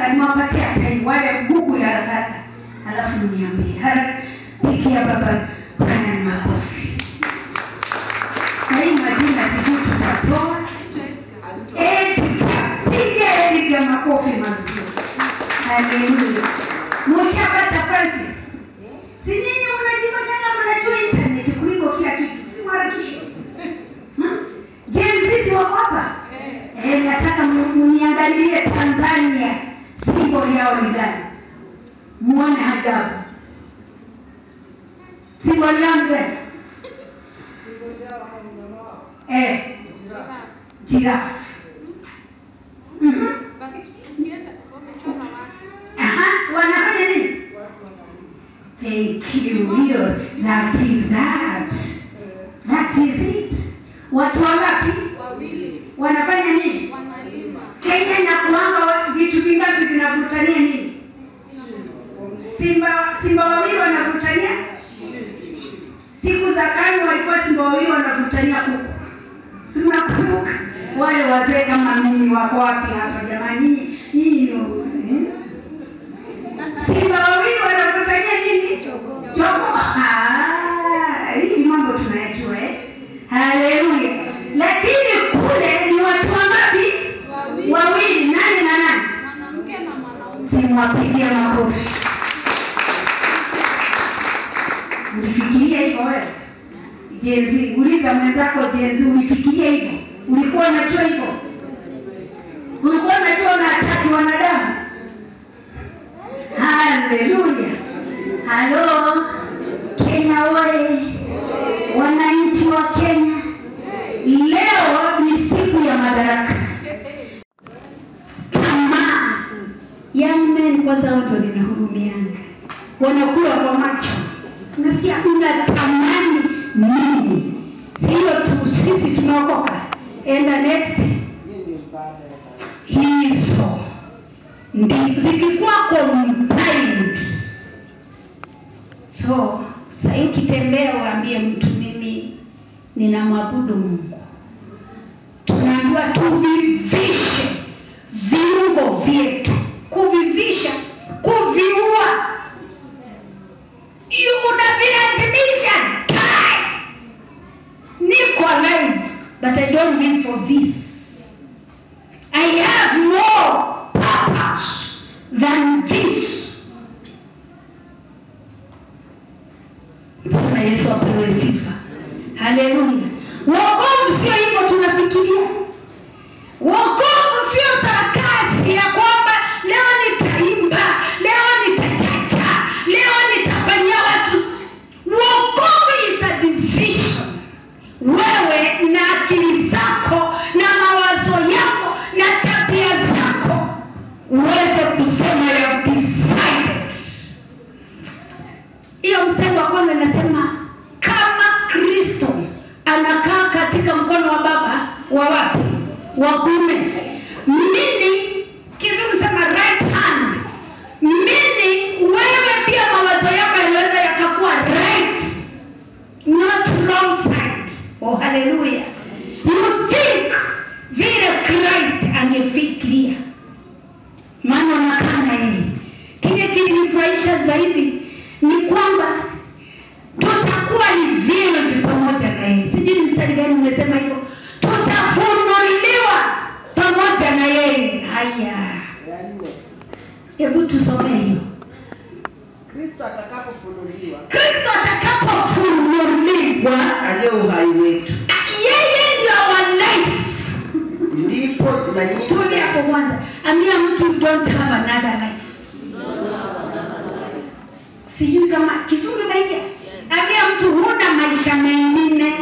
haraka, niwapatia time wale Google haraka. Alafu niambie. Haraka pigia baba kana makofi. Na hii majina sijui tutatoa. Edgar, pigia Edgar makofi mazuri. Haleluya. Mshapata Francis. Si nyinyi mnajifanya mnajua internet kuliko kila kitu. Si mharakishe. Gen Z wako hapa? Nataka mniangalie Tanzania symbol yao ni gani? Muone ajabu. Symbol yao ni gani? Giraffe. Aha, wanafanya nini? Thank you. That is that. That is it. Watu wangapi? Wawili. Wanafanya nini? Wanalima. Kenya na kuanga vitu vingapi vinavutania nini? Simba wawili wanavutania? Siku za kale walikuwa simba wawili wanavutania kuku. Tunakumbuka wale wazee kama mimi wako wapi hapa jamani? Nyinyi ndio. Simba wawili wanavutania nini? Jogoo. Ah, hii mambo tunayajua eh. Haleluya. Lakini kule ni watu wangapi? Wawili. Nani na nani? Mwanamke na mwanaume. Simwapigie makofi. Ulifikiria hivyo wewe? Gen Z, uliza mwenzako Gen Z, ulifikiria hivyo? Ulikuwa unajua hivyo? Ulikuwa unajua unataki wanadamu? Haleluya. Halo. Kenya oye. Wananchi wa Kenya. Leo ni siku ya madaraka. Tamaa. Young men kwanza watu ninahurumiana. Wanakula kwa macho. Nasikia unatamani nini? Sio tu sisi tunaokoka. And the next hizo ndizo zikikuwa combined. So sasa ukitembea uambie mtu mimi ninamwabudu Mungu. Tunaambiwa tuvivishe viungo vyetu. Kuvivisha, kuviua. Unavilazimisha. Die. Niko alive, but I don't live for this. I have more purpose than this. Bwana Yesu apewe sifa. Haleluya. Wokovu sio hivyo tunafikiria. Wokovu sio sarakasi ya kwamba leo nitaimba, leo nitachacha, leo nitafanyia watu. Wokovu is a decision. Wewe na akili zako na mawazo yako na tabia zako uweze kusema you have decided. Hiyo mstari wa kwanza inasema kama Kristo anakaa katika mkono wa Baba wa wapi? Wa kuume. Mimi kizungu sema right hand. Mimi wewe pia mawazo yako yanaweza yakakuwa right, not wrong side. Oh, hallelujah. You think vile Christ angefikiria. Maana unakaa na yeye. Kile kilinifurahisha zaidi ni kwamba tutakuwa revealed pamoja na yeye. Sijui ni mstari gani umesema hivyo. Tutafunuliwa pamoja na yeye. Haya. Hebu tusome hiyo. Kristo atakapofunuliwa. Kristo atakapofunuliwa aliye uhai wetu. Yeye ndio our life. Ndipo na nyinyi. Tulia hapo kwanza. Ambia mtu you don't have another life. Sijui kama kizungu naingia. Ambia mtu huna maisha mengine.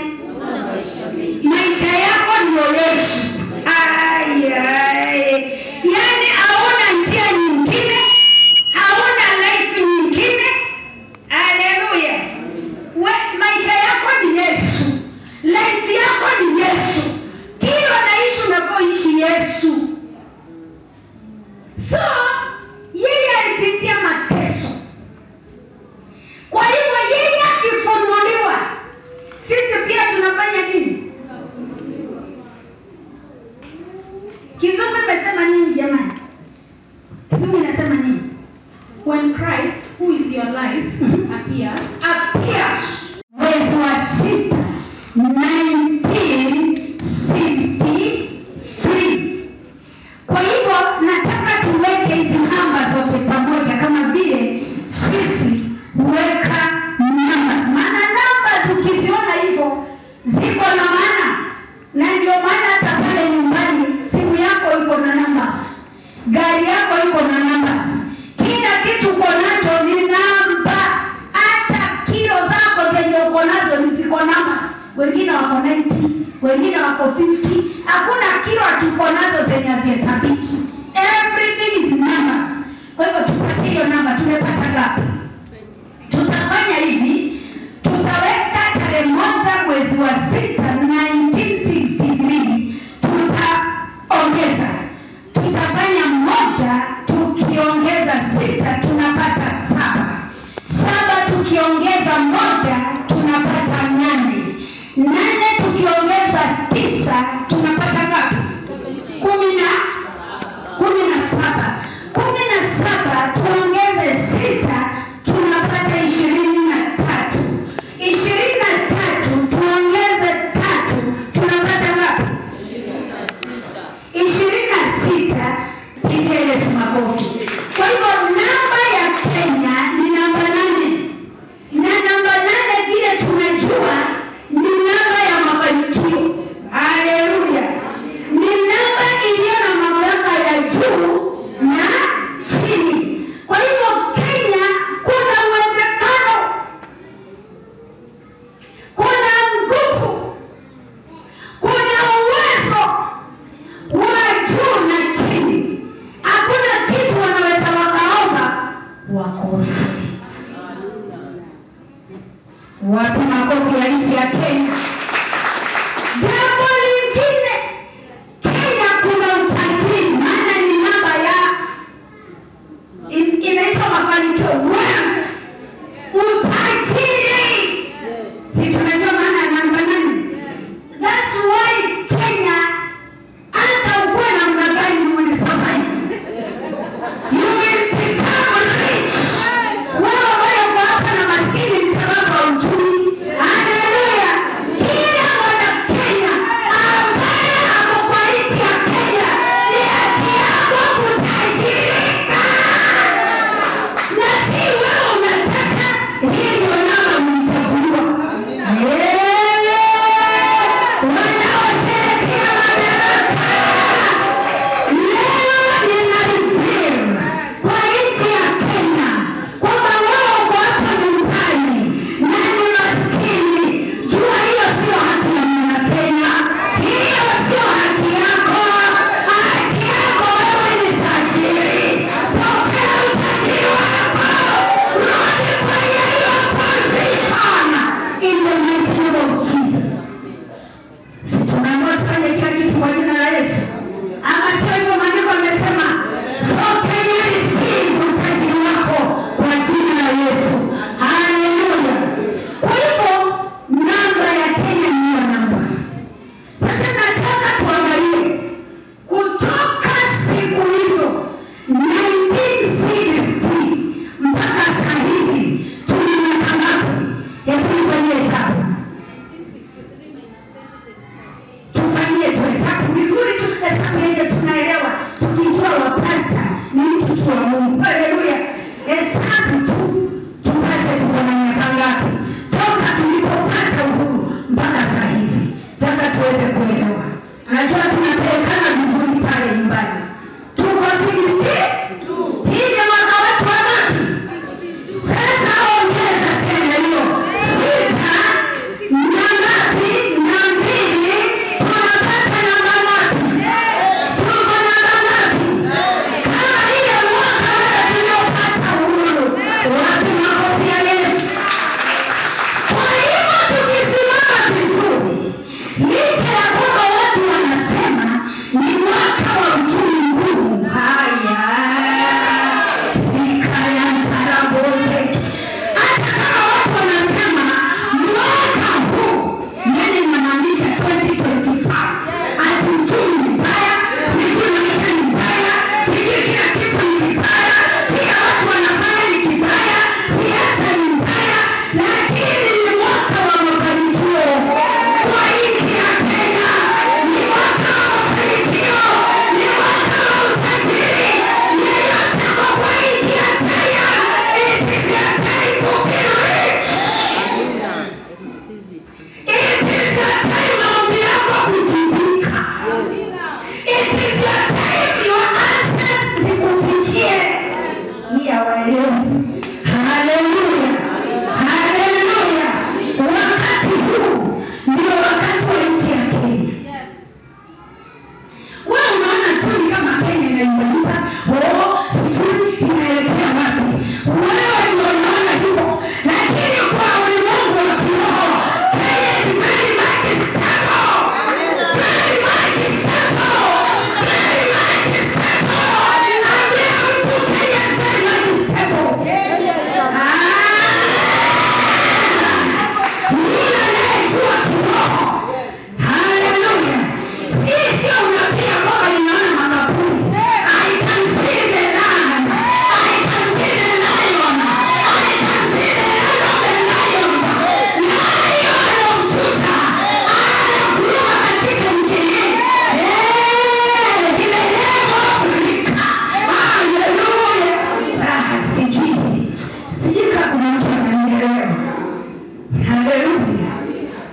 Maisha yako ndio Yesu. Ai ai. Yaani hauna njia nyingine, hauna life nyingine. Haleluya. Maisha yako ni Yesu. Life yako ni Yesu. Kila naishi unapoishi Yesu. So, yeye alipitia mateso. Kwa hivyo yeye akifunuliwa, sisi pia tunafanya nini? Kizungu imesema nini jamani? Kizungu wengine wako 90, wengine wako 50. Hakuna kilo tuko nazo zenye hazihesabiki. Everything is numbers. Kwa hivyo tupatie hiyo namba, tumepata ngapi? Tutafanya hivi, tutaweka tarehe 1 mwezi wa 6 1963, tutaongeza, tutafanya 1 tukiongeza 6 tunapata 7, 7 tukiongeza 1 tunapata 8, 8 tukiongeza 9 tunapata ngapi? 17. 17 tuongeze 6 tunapata 23. 23 tuongeze 3 tunapata ngapi? 26. Pigia Yesu makofi. Kwa hivyo namba ya Kenya ni namba 8, na namba 8 vile tunajua ni namba ya mafanikio. Haleluya! Ni namba iliyo na mamlaka ya juu na chini. Kwa hivyo Kenya kuna uwezekano, kuna nguvu, kuna uwezo wa juu na chini. Hakuna kitu wanaweza wakaomba wakose. Watu makofi ya nchi ya Kenya. Jambo lingine, Kenya kuna utajiri, maana ni namba ya inaitwa mafanikio, wealth, utajiri. Si tunajua maana ya namba 8? That's why Kenya, hata ukuwe namna gani, you will survive. You will become rich. Wewe ambaye uko hapa na maskini ni sababu haujui. Haleluya! Kila mwana Kenya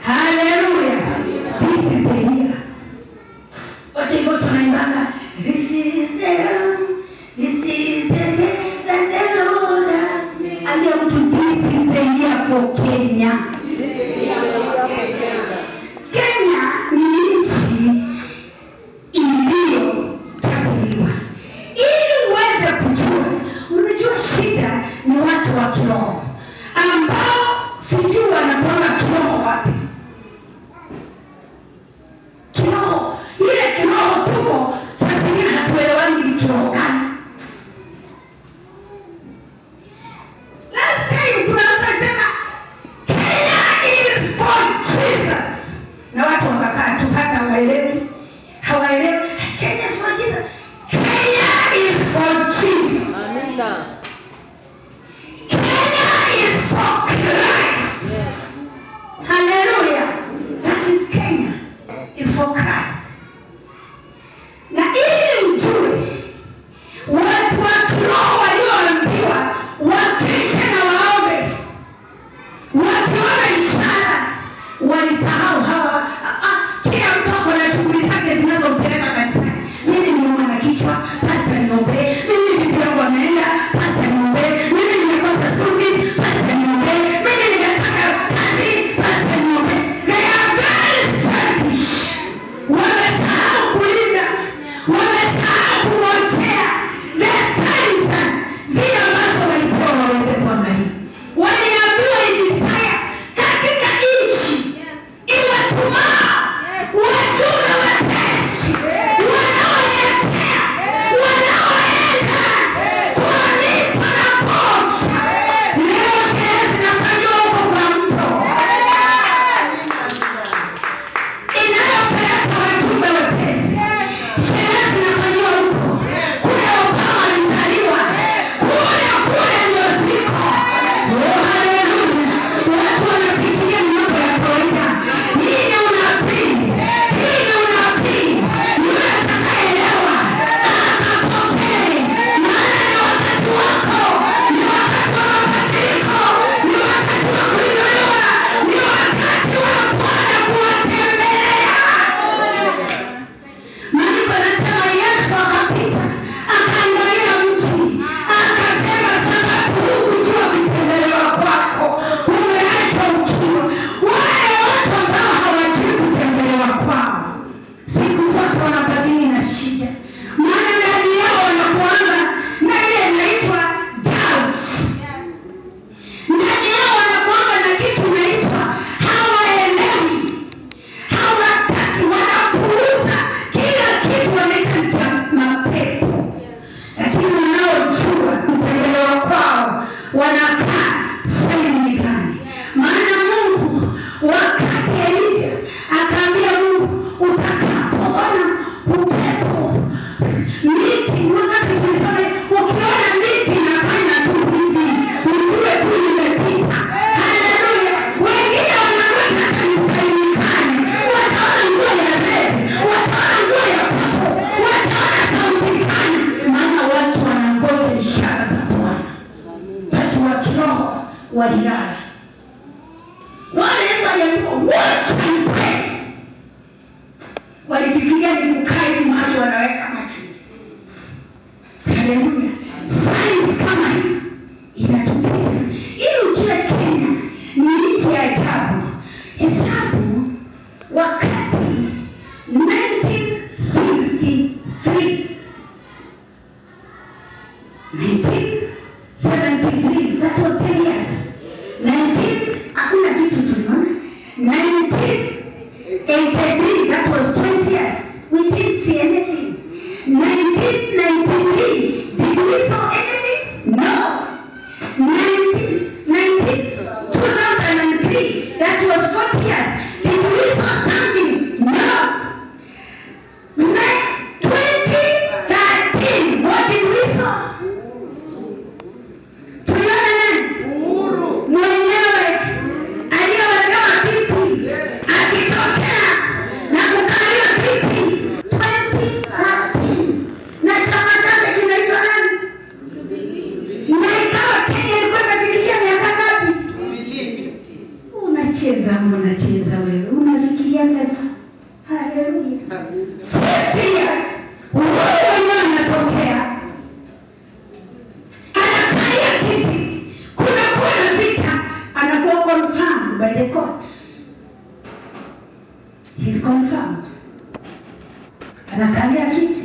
Haleluya. This is the year. Wacha hivyo tunaimbanga. This is the day that the Lord has made. Ambia mtu, this is the year for Kenya. Kenya ni nchi iliyochaguliwa. Ili uweze kujua, unajua shida ni watu wa kiroho ambao sijui wanatoka kiroho wapi. Unacheza wewe. Unafikiria gani? Haleluya. 50 years. Wewe anatokea. Anakalia kiti. Kuna kuwa na vita, anakuwa confirmed by the court. He's confirmed. Anakalia kiti.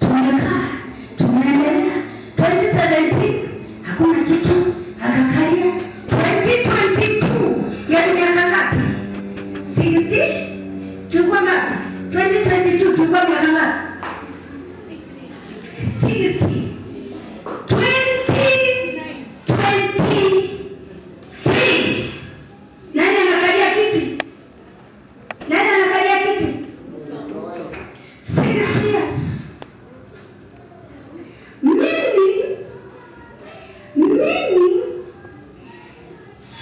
Tumekaa, tumeendelea. 2017 hakuna kitu, akakalia. 2022, yaani miaka ngapi? 60? Tulikuwa ngapi? 2022 tulikuwa miaka ngapi? 60. 2023. Nani anakalia kiti? Nani anakalia kiti? 6 years. Mimi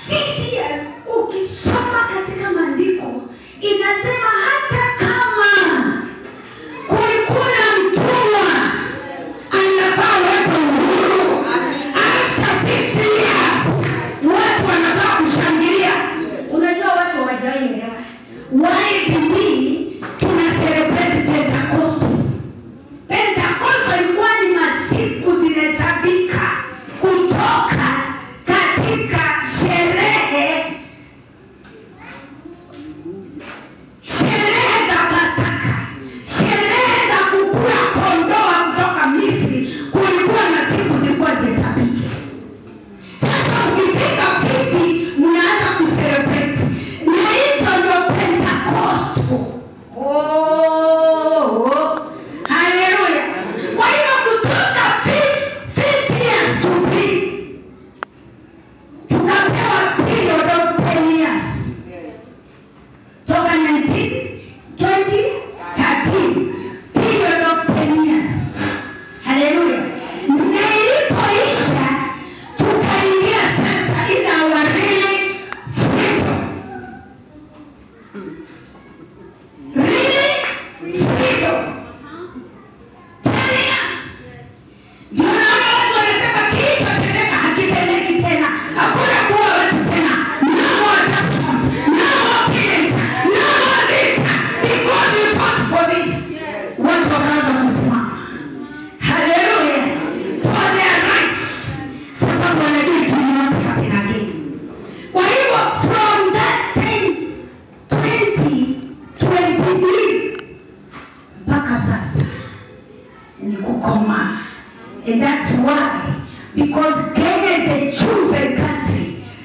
6 years, ukisoma katika maandiko inasema hata kama kulikuwa na mtumwa anafaa wekwe uhuru. After 6 years watu wanafaa kushangilia. Unajua watu hawajaelewa. Why did we tuna celebrate Pentecost? Pentecost ilikuwa ni masiku zinahesabika kutoka katika sherehe za Pasaka, sherehe za kukula kondoo kutoka Misri. Kulikuwa na siku zilikuwa zihesabike. Sasa ukifika 50 mnaanza kucelebrate, na hizo ndio Pentecost. Oh, haleluya! Kwa hiyo kutoka 50 years to be, tukapewa period of 10 years. Toka 2013, period of 10 years. Haleluya. Na ilipoisha tukaingia sasa in our really freedom. Really freedom. 10 years. Ndio naona watu wanasema kilichotendeka hakitendeki tena. Hakuna kuua watu tena. No more abductions. No more killings. No more this. Because we fought for this. Watu wakaanza kusimama. Haleluya. For their rights. Sababu wanajua it will not happen again. Kwa hivyo from that time 2023 mpaka sasa ni kukomaa. And that's why, because Kenya is a chosen country,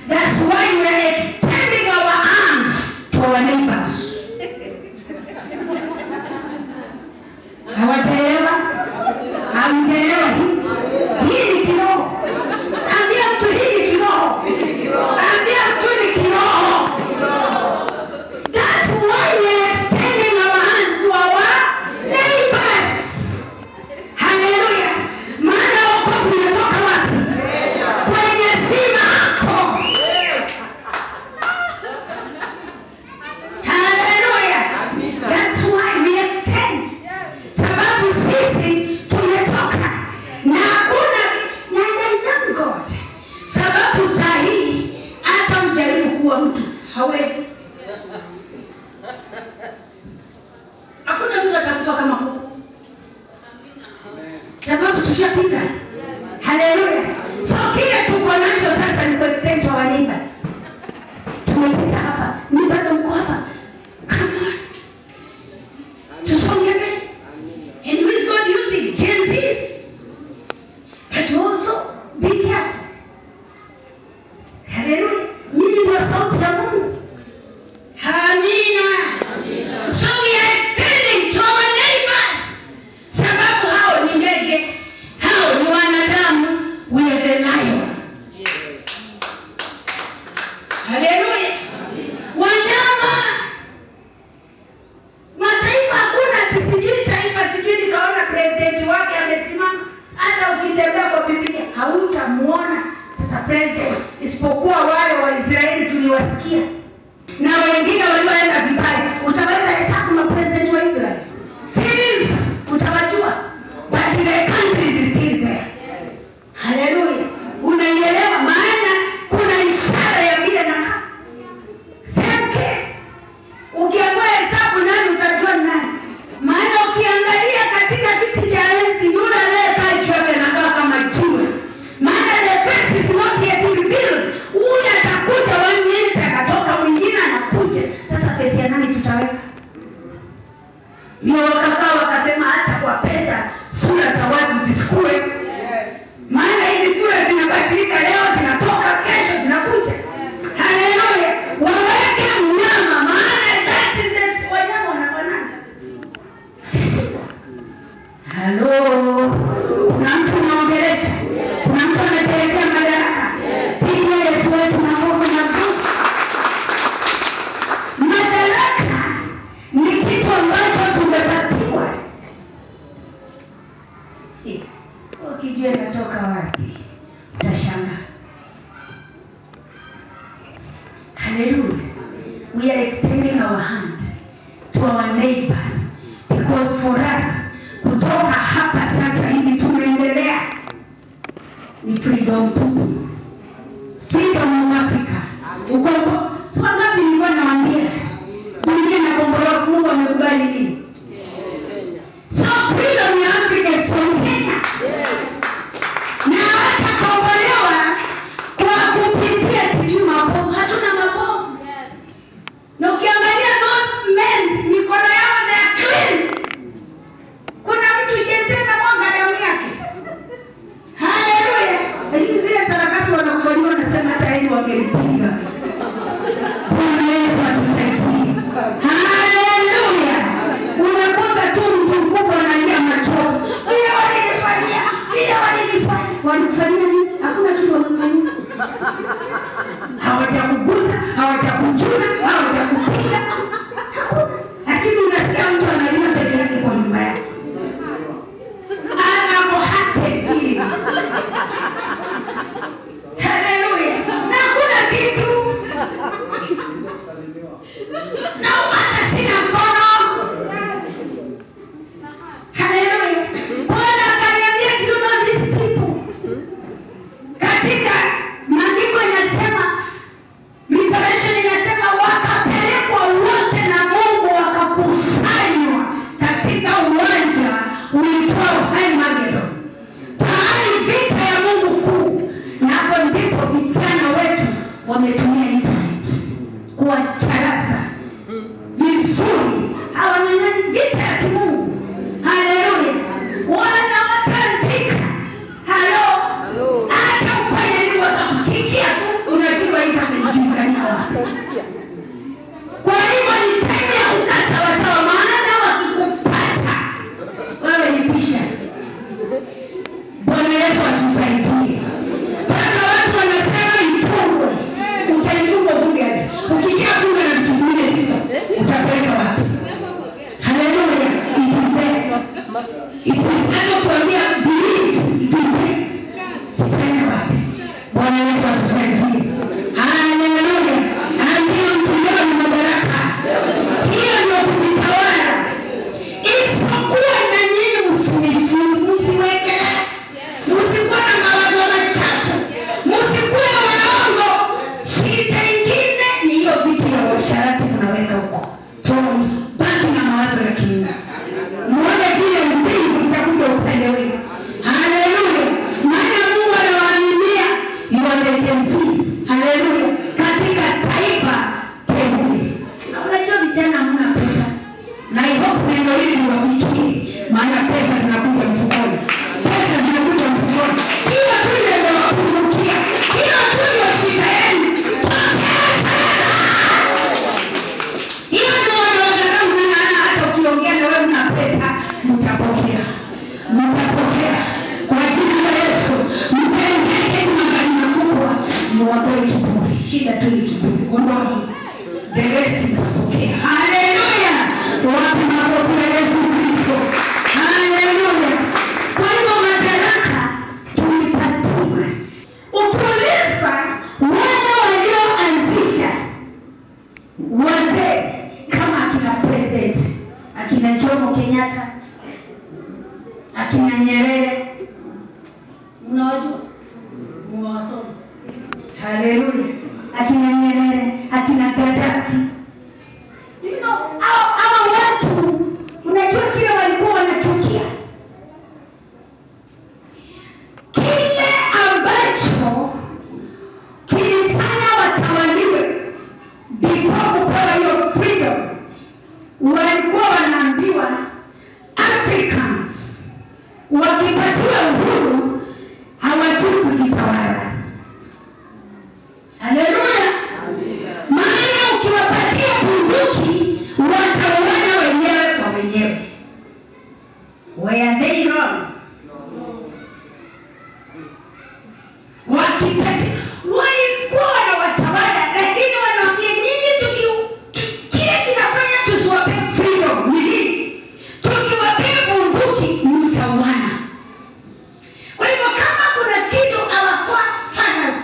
that's why we are extending our arms to our neighbors. Hawajaelewa? Hamjaelewa hii? Hii ni kiroho. Ambia mtu hii ni kiroho. Ambia mtu ni kiroho. That's why we are extending our hands to our neighbors. Haleluya. Maana wokovu unatoka wapi? Kwenye sima yako. Haleluya. That's why we extend. Sababu sisi tumetoka na hakuna na I thank God. Sababu saa hii hata ujaribu kuwa mtu hawezi. Hakuna mtu atakufa kama kuku. Sababu tushapita. Haleluya. So kile tuko nacho sasa ni kuextend to our neighbors. Tumepita hapa, ni bado mko hapa. Come on. Tusonge mbele. And who is God using? Gen Zs. But also be careful. Haleluya. Mimi ndio sauti ya Mungu. Amina. So we are extending to our neighbors. Sababu hao ni ndege, hao ni wanadamu. Ndio wakakaa wakasema hata kwa pesa sura za watu zisikue. Maana hizi sura zinabadilika, leo zinatoka, kesho zinakuja. Haleluya. Waweke mnyama, maana that is the wanyama wanafanana. Halo. Kuna mtu anaongelesha. Kuna mtu anapelekea madaraka. Piga Yesu wetu makofi na nguvu. Madaraka ni kitu ambacho tumepatiwa. Ukijua inatoka wapi utashangaa. Hallelujah. We are extending our hand to our neighbors because for us kutoka hapa sasa hivi tumeendelea ni freedom tupu. Freedom of Africa. Ukombo. Sio ngapi nilikuwa nawaambia. Dunia inakombolewa, Mungu amekubali nini? So freedom ya Africa is from Kenya. Na hatakombolewa kwa kupitia sijui mabomu. Hatuna mabomu. Na ukiangalia those men, mikono yao they are clean. Kuna mtu jenzeka mwanga damu yake. Haleluya. Lakini zile sarakasi wanakufanyia wanasema hata yeye wangelipiga. Bwana Yesu atusaidie. Haleluya. Unakuta tu mtu mkubwa analia machozi. Vile walinifanyia, vile walinifanyia. Walikufanyia nini? Hakuna kitu walikufanyia. Hawajakugusa, hawajakuchuna, hawajakupiga. Hakuna. Lakini unasikia mtu analia peke yake kwa nyumba yake. Anapohate. Haleluya. Na hakuna kitu. Na hata sina mkono. Haleluya. Bwana akaniambia, do you know these people? Katika maandiko inasema, Revelation inasema wakapelekwa wote na Mungu wakakusanywa katika uwanja uitwao Armageddon. Tayari vita ya Mungu kuu. Na hapo ndipo vijana wetu wametumia internet kuwacharaza vizuri. Hawanyang'anyi vita ya kimungu. Haleluya. Wanawatandika. Halo. Hata ufanye nini watakusikia tu, unajua itakujulikana wapi. Kwa hivyo ni time ya kukaa sawasawa, maana wakikupata wewe ni pisha. Bwana Yesu atusaidie. Sasa watu wanasema ifungwe. Utaifungwa bunge aje? Ukishafunga na vitu vingine utapeleka wapi? Haleluya. It is there. Kuambia believe, it is there. Itaenda wapi? Bwana Yesu atusaidie. Haleluya. Ambia mtu leo ni madaraka. Hiyo ndio kujitawala. Isipokuwa na nyinyi msiweke. Msikuwe na mawazo machafu. Msikuwe na waongo. Shida ingine ni hiyo vitu ya uasherati mnaweka huko. Baki na mawazo ya kimungu. Muone vile mbingu itakuja upande wenu. Haleluya. Maana Mungu anawaaminia you are the Gen Z. Haleluya. Katika taifa teule. Na unajua vijana hamna pesa. Na I hope neno hili liwafikie. Maana pesa zinakuja mfukoni. Pesa zinakuja mfukoni. Hiyo tu ndio inawapungukia. Hiyo tu ndio shida yenu. Hiyo ndio wanaodharau na hata ukiongea na wewe una pesa, mtapokea. Mtapokea. Kwa jina la Yesu, mtaendesha magari makubwa, muwape kiburi. Shida tu ni kiburi. Ondoa. The rest mtapokea. Haleluya. Wapi makofi ya Yesu Kristo? Haleluya. Kwa hivyo madaraka tulipatiwa. Ukiuliza wale walioanzisha wazee kama akina President, akina Jomo Kenyatta, akina Nyerere, mnawajua? Mwasoma. Haleluya. Akina Nyerere, akina Gaddafi. You know, hawa watu unajua kile walikuwa wanachukia. Kile ambacho kilifanya watawaliwe before kupewa hiyo freedom, walikuwa wanaambiwa Were they wrong? Wakitaka walikuwa wanawatawala, lakini wanawaambia nyinyi, kile kinafanya tusiwape freedom ni hii, tukiwapea bunduki mtauana. Kwa hivyo kama kuna kitu our forefathers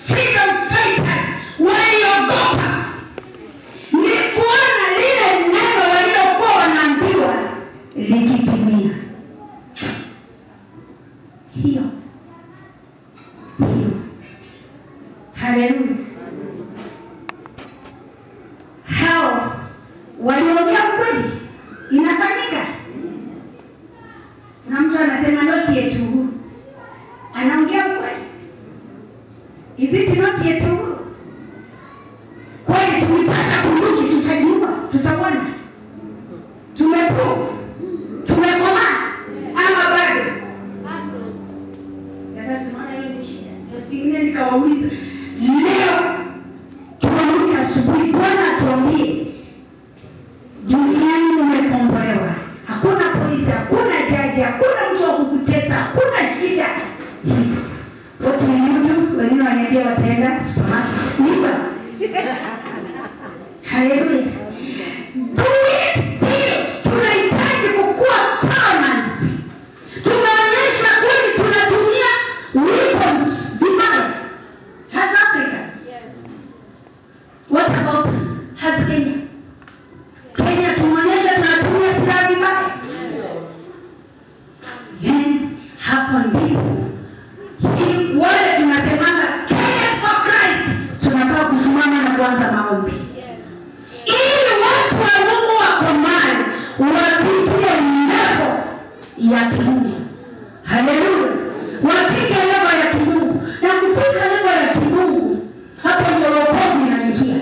freedom fighters waliogopa ni kuona lile neno walilokuwa wanaambiwa likitimia. Hiyo hiyo. Haleluya. Hao waliongea kweli, inafanyika. Na mtu anasema not yet uhuru, anaongea kweli. Is it not yet uhuru? Kweli tulipata bunduki, tutajiua, tutaona. Tumeprove, tumekomaa ama bado? Sasa tunaona hiyo ni shida. Siku ingine nikawauliza, leo tuamke asubuhi, Bwana atuambie duniani umekombolewa, hakuna polisi, hakuna jaji, hakuna mtu wa kukutesa, hakuna shida. What will you do? Wengine wananiambia wataenda supermarket. Niba. Haleluya. Do it till tunahitaji kukua permanent. Tunaonyesha kweli tunatumia weapons vibaya. Has Africa? Yes. What about has Kenya? Kenya tumeonyesha tunatumia silaha vibaya. Then hapo ndipo hii wale tunasemanga Kenya for Christ, tunafaa kusimama na kuanza maombi ili watu wa Mungu wakomae wapitie level ya kimungu. Haleluya! Wapige level ya kimungu, na kufika level ya kimungu, hapo ndio wokovu inaingia.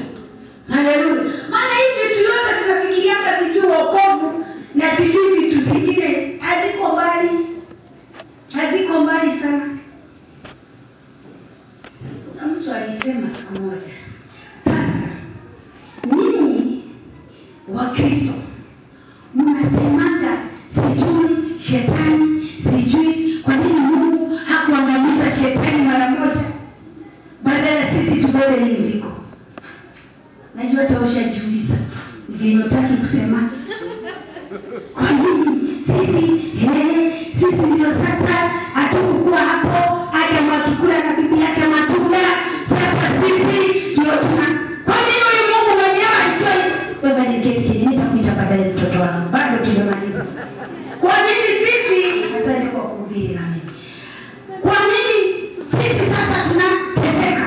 Haleluya! Maana hivi vitu yote tunafikirianga sijui wokovu na sijui vitu zingine haziko mbali, haziko mbali sana. Kuna mtu alisema siku moja, "Pastor, nyinyi Wakristo mnasemanga sijui shetani, sijui kwa nini Mungu hakuangamiza shetani mara moja, badala sisi tubebe hii mzigo." Najua hata ushajiuliza vile hutaki kusema. Kwa nini sisi sisi ndio sasa hatukukuwa hapo, Adamu akikula na bibi yake matunda, sasa sisi ndio tuna. Kwa nini huyu Mungu mwenyewe alijua hivyo? Wewe niketi chini, nitakuita baadaye mtoto wangu, bado tujamaliza. Kwa nini sisi, asante kwa kuhubiri na mimi. Kwa nini sisi sasa tunateseka?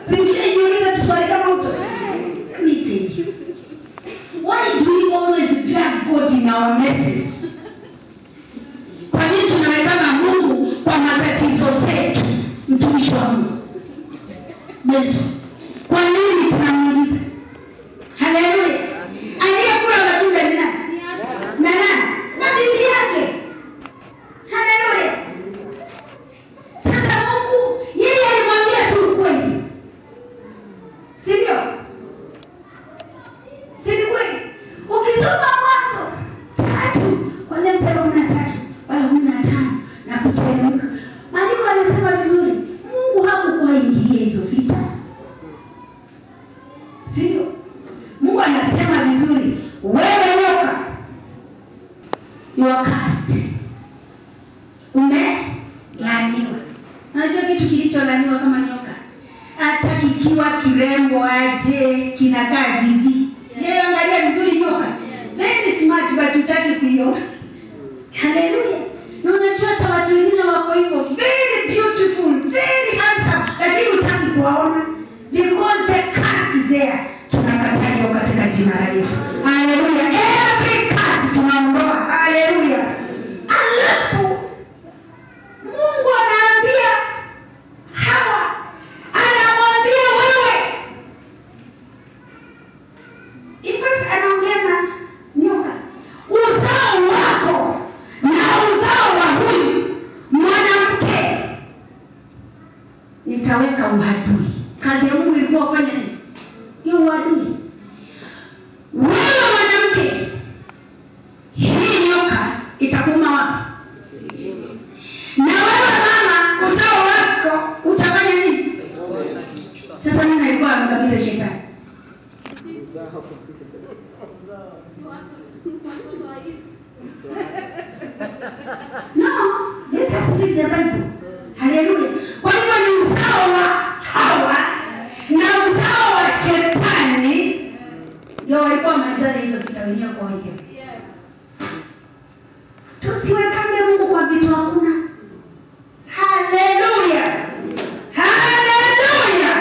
Simshajiuliza tuswali kama mtu? Let me tell you. Why do we always drag God in our messes? Kwa nini tunawekana Mungu kwa matatizo zetu, mtumishi wa Mungu? Yesu. Kwa nini tunamuuliza? Haleluya. Aliyekula matunda ni nani? Na nani? Na bibi yake. Haleluya. Sasa Mungu yeye alimwambia tu ukweli. Si ndio? Si ni kweli? Ukisoma Mwanzo 3 kuanzia mstari wa 13 wala 15 na kuteremka, maandiko yanasema vizuri, Mungu hakukuingilia hizo vita. Si ndio? Mungu anasema vizuri, wewe nyoka, you are cursed. Umelaaniwa. Unajua kitu kilicholaaniwa kama nyoka, hata kikiwa kirembo aje kinakaa jiji. Yeye angalia vizuri nyoka. Very smart but hutaki kuiona. Haleluya. Na unajua hata watu wengine wako hivyo, very beautiful, very handsome, lakini hutaki kuwaona because the curse is there. Tunakataa hiyo katika jina la Yesu. Haleluya. Every curse tunaondoa. Haleluya. Alafu Mungu anaambia Hawa, anamwambia wewe. In fact, anaongea na nyoka. Uzao wako na uzao wa huyu mwanamke nitaweka uadui. Kazi ya Mungu ilikuwa kufanya nini? Hiyo uadui. Wewe mwanamke aangamize shetani? No, let us read the Bible. Hallelujah. Kwa hivyo ni uzao wa Hawa na uzao wa shetani ndio walikuwa wamalizana hizo vita wenyewe kwa wenyewe. Tusiwekange Mungu kwa vitu hakuna. Hallelujah. Hallelujah.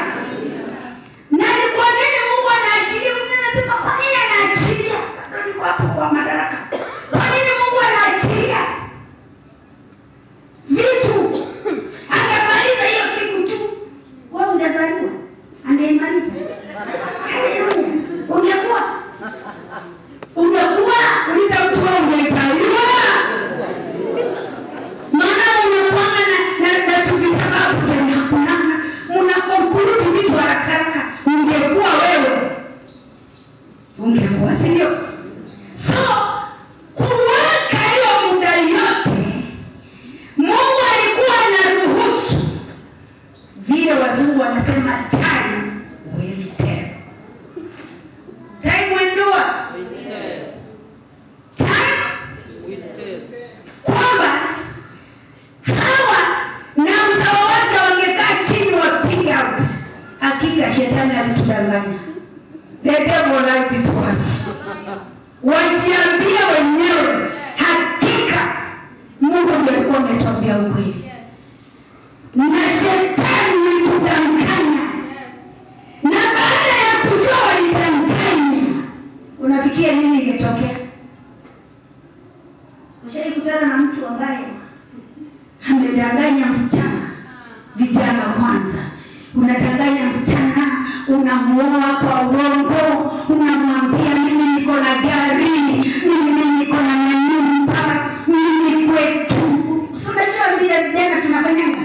Na ni kwa nini Mungu anaachilia? Mungu anasema kwa nini anaachilia? Bado niko hapo kwa madaraka. Kwa nini Mungu anaachilia vitu? Angemaliza hiyo siku tu. Wewe ungezaliwa. Angemaliza. Hallelujah. Ungekuwa ulitamtoa ungezaliwa. Maana unapanga na tuvisababu vya hakunanga. Mnakonkuru vitu haraka haraka. Ungekuwa wewe. Ungekuwa, si ndio? So, kuweka hiyo muda yote, Mungu alikuwa anaruhusu. Vile wazungu wanasema time will tell. Time will do what? Time will tell. Kwamba Hawa na uzao wake wangekaa chini wa out. Hakika shetani alitudanganya. The devil lied to us. Wajiambia wenyewe, hakika Mungu ndiye alikuwa ametuambia ukweli. Na shetani alitudanganya. Na baada ya kujua walidanganya, unafikia nini ingetokea? Ushaikutana na mtu ambaye amedanganya msichana? Vijana kwanza. Unadanganya msichana, unamuoa kwa uongo, unamwambia mimi niko na gari, mimi niko na nyumba, mimi kwetu. Si unajua vile vijana tunafanyanga?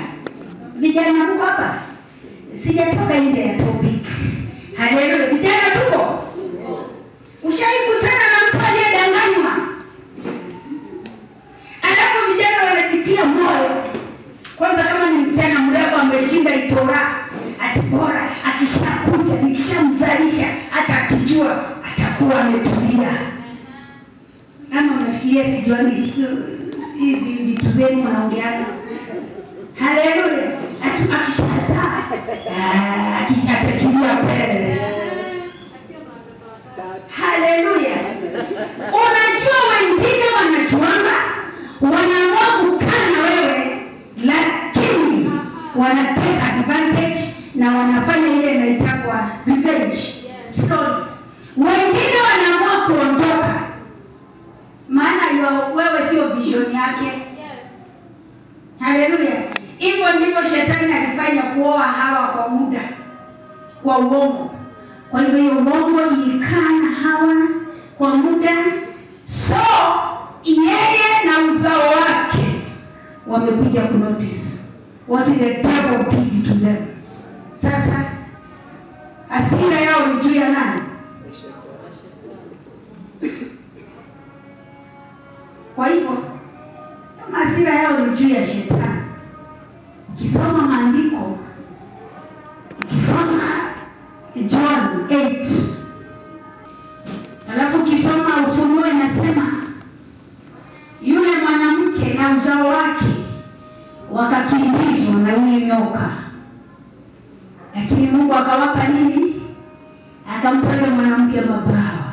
Vijana mko hapa? Sijatoka nje ya topic. Haleluya. Vijana tuko? Ushaikutana na mtu aliyedanganywa? Alafu vijana wanajitia moyo. Kwanza kama ni msichana mrembo ameshinda itora, ati bora akishakuja nikishamzalisha hata akijua atakuwa ametulia. Ama unafikiria sijuani hizi vitu zenu wanaongeana? Haleluya. Akishazaa atatulia mbele. Haleluya. Unajua wengine wanajuanga, wanaamua kukaa na wewe, lakini wana take advantage na wanafanya ile inaitwa revenge story. Wengine wanaamua kuondoka, maana wewe sio vision yake. Haleluya. Hivyo ndivyo shetani alifanya kuoa Hawa kwa muda, kwa uongo. Kwa hivyo hiyo uongo ilikaa na Hawa kwa muda. So yeye na uzao wake wamekuja kunotice what the devil did to them. Sasa hasira yao ni juu ya nani? Kwa hivyo kama hasira yao ni juu ya shetani, ukisoma maandiko, ukisoma John 8, alafu ukisoma Ufunuo, inasema yule mwanamke na uzao wake wakakimbizwa na yule nyoka, lakini Mungu akawapa nini? Akampa yule mwanamke mabawa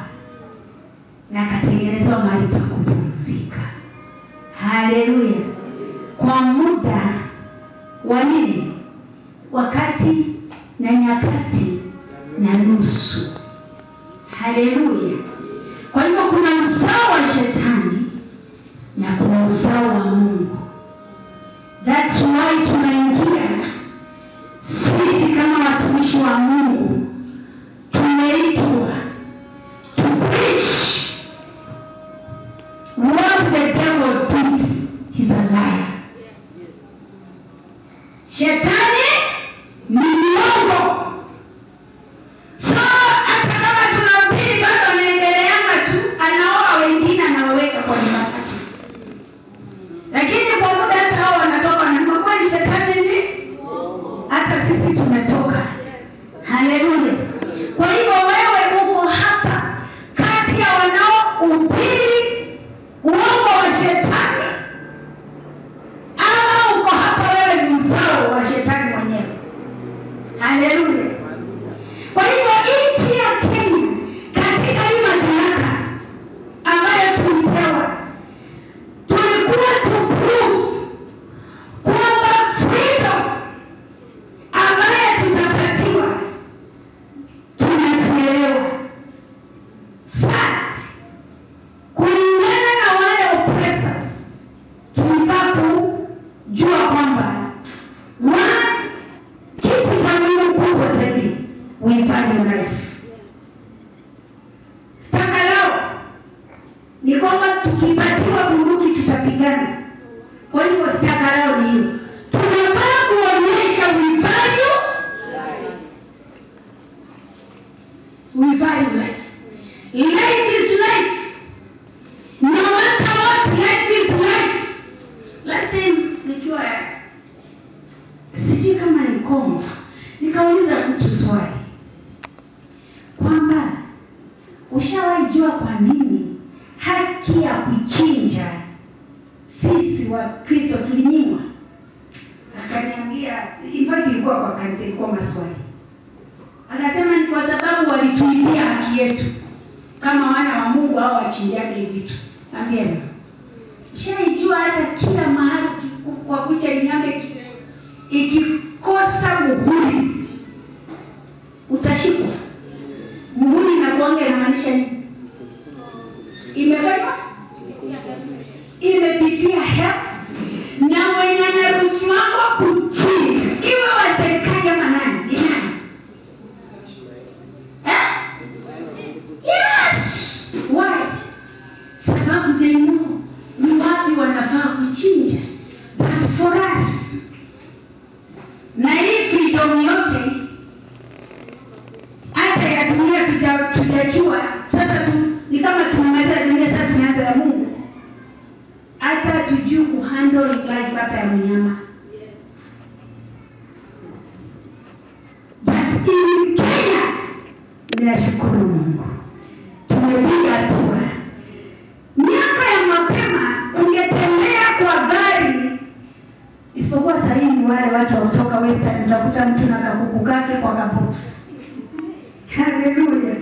na akatengenezwa mahali pa kupumzika. Haleluya. Kwa muda wa nini? Wakati na nyakati na nusu. Haleluya. Kwa hivyo kuna uzao wa shetani na kuna uzao wa Mungu. That's why tunaingia sisi kama watumishi wa Mungu tumeitwa to preach what the devil did. He's a liar. Shetani ni mwongo. So hata kama tunahubiri bado anaendeleanga tu, anaoa wengine anawaweka kwa nyumba zake. Lakini kwa muda hata hao wanatoka na kweli shetani We value life. Life is life. No matter what, life is life. Last time nikiwa sijui kama ni Kongo, nikauliza mtu swali kwamba ushawahi jua kwa nini haki ya kuchinja sisi wa Kristo tulinyimwa? Akaniambia, in fact ilikuwa kwa kanisa, ilikuwa maswali. Akasema ni kwa sababu walituibia haki yetu kama wana wa Mungu au wachinjage vitu. Ambia ushaijua hata kila mahali kwa kucha inyame ikikosa muhuri utashikwa. Muhuri inakuanga inamaanisha nini? Imefanywa? Imepitia health na mwenye anaruhusiwa kuchinja iwe wa serikali ama nani? Ni nani? Yes! Why? Sababu they know ni wapi wanafaa kuchinja. But for us, na hii freedom yote hata ya dunia tujajua. Sasa tu ni kama tumemaliza dunia, sasa tumeanza ya Mungu. Hata tujui kuhandle life hata ya mnyama. But in Kenya, ninashukuru Mungu tumepiga hatua. Miaka ya mapema ungetembea kwa gari, isipokuwa sasa hivi wale watu wa kutoka Western utakuta mtu na kakuku kake kwa kabox. Hallelujah.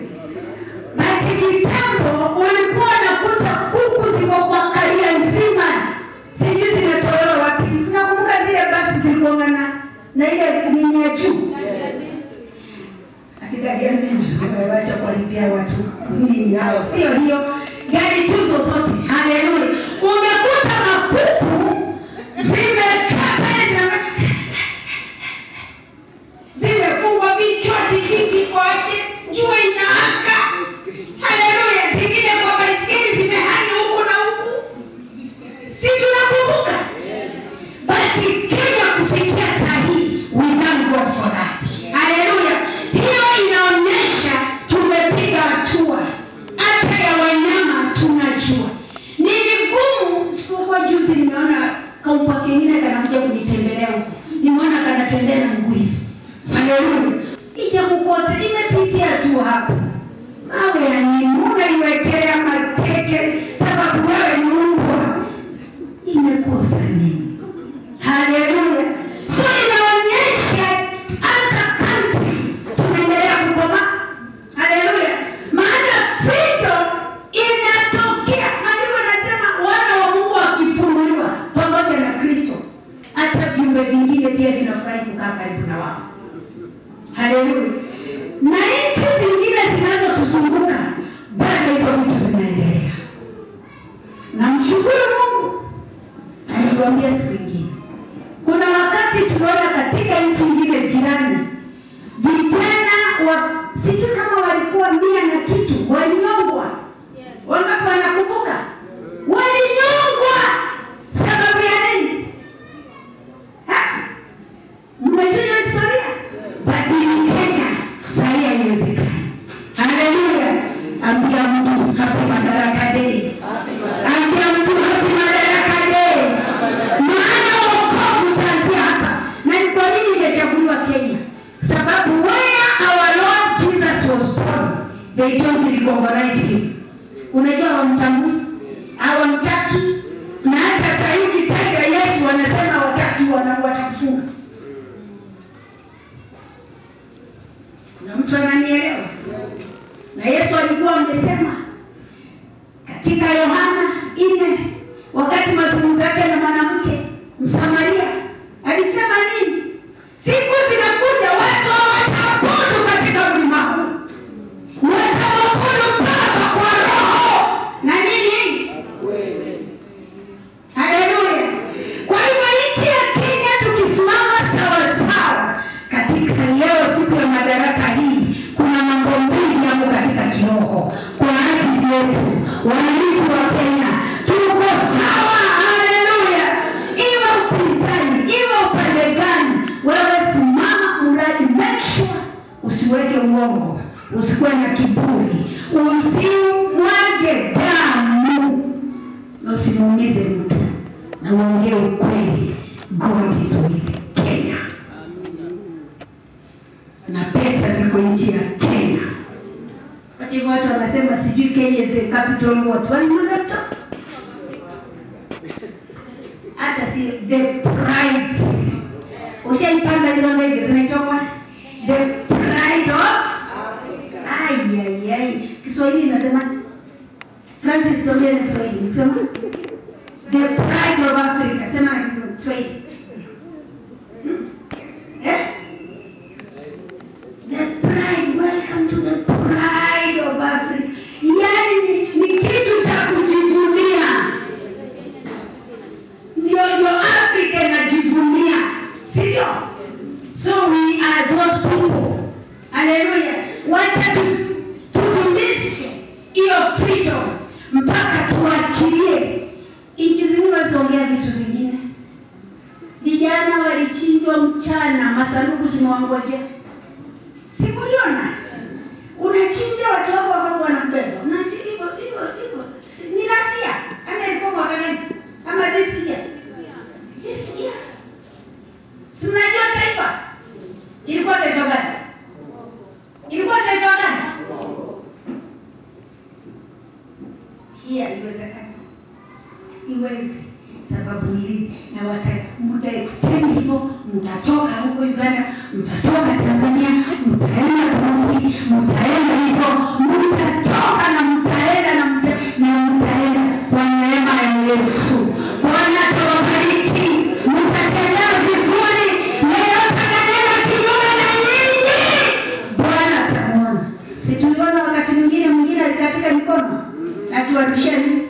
But kitambo ulikuwa unakuta kuku ziko kwa karia nzima, sijui zinatolewa wapi. Unakumbuka zile basi zilikuwa na ile nini ya juu? Asigalia mimi, wacha kualipia watu nini hao. Sio hiyo. Gari tu zozote. Hallelujah. Umekuta makuku zimekaa pale, zimefungwa vichwa zikiki kwake, jua inaaka. Hallelujah. Zingine kwa baiskeli zimehani huku na huku. Si tunakumbuka? But Kenya kufikia saa hii, we thank God for that. Hallelujah. Hiyo inaonyesha tumepiga hatua. Hata ya wanyama tunajua. Ni vigumu, isipokuwa juzi nimeona kaupa kengine kanakuja kunitembelea huko. Nimeona kanatembea na mguu hivi. Hallelujah. Ija kukosa, imepitia tu hapo. Mawe ya nini? Unaiwekea mateke sababu wewe ni mbwa. Imekosa nini? Hallelujah. So inaonyesha hata country tunaendelea kukoma. Hallelujah. Maana freedom inatokea. Maandiko yanasema wana wa Mungu wakifunuliwa pamoja na Kristo, hata viumbe vingine pia vinafurahi kukaa karibu na wao. Hallelujah. Na nchi zingine zinazotuzunguka bado hizo vitu zinaendelea. Namshukuru Mungu. Aliwaambia siku nyingine, kuna wakati tunaona katika nchi nyingine jirani vijana wa sijui kama walikuwa 100 na kitu walinyongwa. Wangapi wanakumbuka? Walinyongwa sababu ya nini? Mmejua historia? But in Kenya saa hii haiwezekani. Hallelujah. Ambia mtu happy Madaraka Day. Ambia mtu happy Madaraka Day. Maana wokovu utaanzia hapa. Na ni kwa nini ingechaguliwa Kenya? Sababu where our Lord Jesus was born, they don't recognize him. Unajua hawamtambui, hawamtaki, na hata saa hivi taja Yesu wanasema hawataki, watakufunga. Na mtu ananielewa? Na Yesu alikuwa amesema katika Yohana 4 wakati mazungumzo yake na mwanamke Msamaria, alisema nini? Siku zinakuja watu hawataabudu katika mlima huu, watamwabudu Baba kwa roho na nini? Haleluya. Kwa hivyo nchi ya Kenya tukisimama sawa sawa katika leo siku ya madaraka hii, kuna mambo mbili yamo katika kiroho kwa ajili yetu wananchi wa Kenya. Tuko sawa. Haleluya. Iwe upinzani, iwe upande gani, wewe simama, mradi make sure usiweke uongo, Usikuwe na kiburi, usimwage damu na usimuumize mtu, na uongee ukweli. God is with Kenya. Na pesa ziko nchi ya Kenya. Wakati watu wanasema sijui Kenya is the capital what? Wanaona hata si the pride. Ushaipanda ile ndege zinaitwa the pride of Africa. Ai ai ai. Kiswahili inasema Francis Somia na Kiswahili. Sema the pride of Africa. Sema na Kiswahili. Eh? The pride, welcome to the pride of Africa. Yaani ni kitu cha kujivunia. Ndio Africa inajivunia. Sio? So we are those people. Hallelujah. Wacha tudumishe hiyo freedom mpaka tuachilie. Nchi zingine waliongea vitu zingine. Vijana walichinjwa mchana, masanduku zimewangojea. Sikuliona. Unachinja watu wako wakawa wanakubeba. Unachinja hivyo hivyo hivyo. Ni rasia. Ama ilikuwa mwaka gani? Ama this year. This year. Si mnajua taifa? Ilikuwa taifa gani? Ilikuwa taifa gani? Hii haiwezekani. Iwezi. Sababu hili na muda extend hivyo, mtatoka huko Uganda, mtatoka Tanzania, mtaenda Burundi, mtaenda hivyo, mtatoka na mtaenda na mtaenda kwa neema ya Yesu. Bwana atawabariki, mtatendea vizuri, yeyote atanena kinyume na nyinyi, Bwana atamuona. Si tuliona wakati mwingine alikatika mikono akiwarusheni.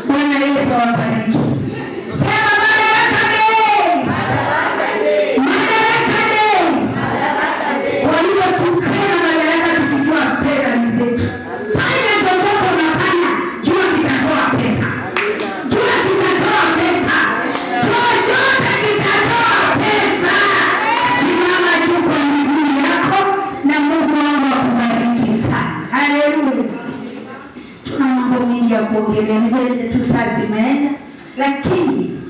Bwana Yesu awabariki. Sema Madaraka Day. Madaraka Day. Waliotukana madaraka tukijua pesa ni zetu. Fanya chochote unafanya, jua kitatoa pesa. Jua kitatoa pesa. Chochote kitatoa pesa. Simama tu kwa miguu yako na Mungu wangu akubariki sana. Haleluya. Tuna mambo mengi ya kuongelea, tu saa zimeenda, lakini